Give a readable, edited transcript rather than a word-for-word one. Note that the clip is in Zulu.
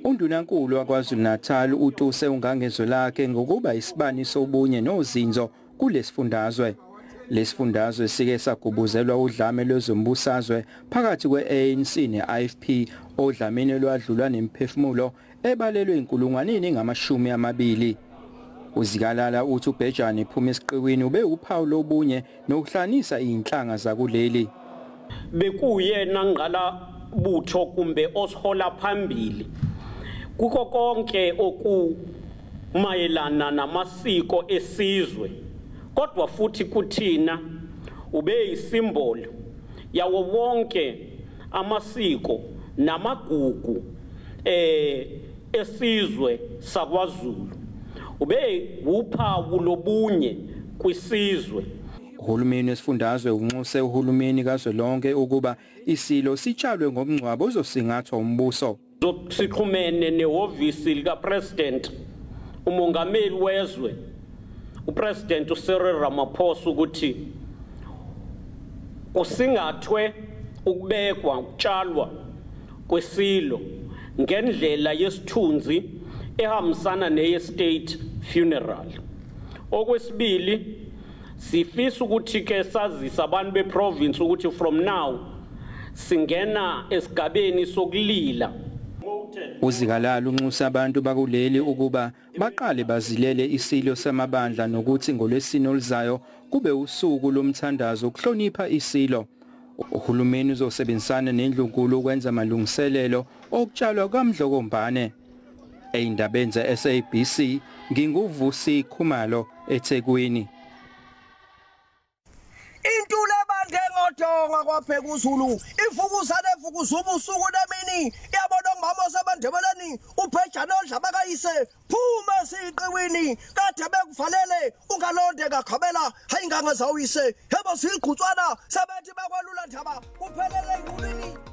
Undunankulu waKwaZulu-Natal utuse uNgangezwe lakhe ngokuba isibani sobunye nozinzo kulesifundazwe. Lesifundazwe sike sagubuzelwa udlame lwezombusazwe phakathi kwe-ANC ne-IFP odlameni lwadlulwa nemiphefumulo ebalelwe inkulungwaneni ngama-20. UZikalala uthi uBhejane ephuma esiqiwini ube uphawu lobunye nokuhlanisa izinhlanga zakuleli. Bekuyena ngqala butho kumbe osihola phambili kuko konke okumayelana namasiko esizwe, kodwa futhi kuthina ube yisimboli yawo wonke amasiko namagugu esizwe sakwaZulu. Ube uphawu lobunye kwisizwe. Uhulumeni wesifundazwe unxuse uhulumeni kazwelonke ukuba isilo sitshalwe ngomngcwabo ozosingathwa umbuso. Sixhumene nehhovisi likaPresident, umongameli wezwe, uPresident uCyril Ramaphosa, ukuthi kusingathwe ukubekwa ukutshalwa kwesilo ngendlela yesithunzi ehambisana neye-state funeral. Okwesibili, sifisa ukuthi ke sazise abantu beprovince ukuthi from now singena esigabeni sokulila. UZikalala unxusa abantu bakuleli ukuba baqale bazilele isilo samabandla nokuthi ngolwesine oluzayo kube usuku lomthandazo ukuhlonipha isilo. Uhulumeni uzosebenzisana nendlunkulu ukwenza amalungiselelo okutshalwa kaMdlokombane. Eyindabeni ze-SABC nginguVusi Khumalo eThekwini. Intule bande ngodonga kwapheka uZulu, ifukuzane efukuza ubusuku nemini, yabona umama osebandebeleni uBhejane odlaba kayise, phuma esiqiwini kade bekuvalele ungalonde ngakhabela, hayi ngangazawuyise, hebo siqhutswana sebethi bekwalula ndaba kuphelele ingulini.